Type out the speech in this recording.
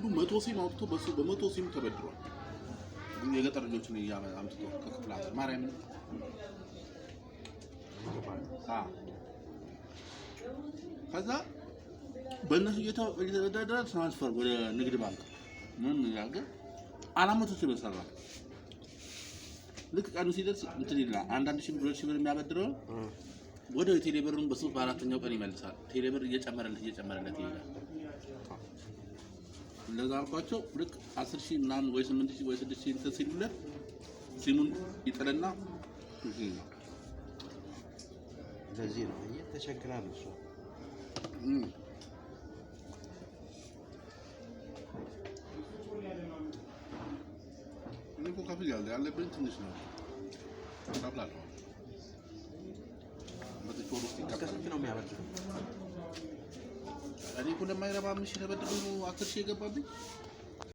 አንዱ 100 ሲም አውጥቶ በሱ በ100 ሲም ተበድሯል። የገጠር ልጆችን አምጥቶ ከክፍለ ሀገር ማርያምን። አዎ። ከዛ በእነሱ እየተበዳደረ transfer ወደ ንግድ ባንክ ምን ያርገ 400,000 ብር ሰራ። ልክ ቀኑ ሲደርስ እንትን ይላል፣ አንዳንድ ሺህ ብር፣ 2,000 ብር የሚያበድረው ወደ ቴሌ ብሩን በሶስት በአራተኛው ቀን ይመልሳል። ቴሌ ብር እየጨመረለት እየጨመረለት ይሄዳል። እንደዛ አልኳቸው። ልክ 10,000 ምናምን ወይ 8,000 ወይ 6,000 እንትን ሲሉለት ሲሙን ይጥልና እንትን ይላል። ለዚህ ነው አየህ፣ ተቸግራል እሷ። እኔ እኮ ከፍያለሁ፣ ያለብኝ ትንሽ ነው። እከፍላለሁ። በጥቂት ወር ውስጥ እስከ ይከፈላል። ስንት ነው የሚያበድረው? እኔ እኮ ለማይረባ 5,000 ተበድሮ ነው 10,000 የገባብኝ።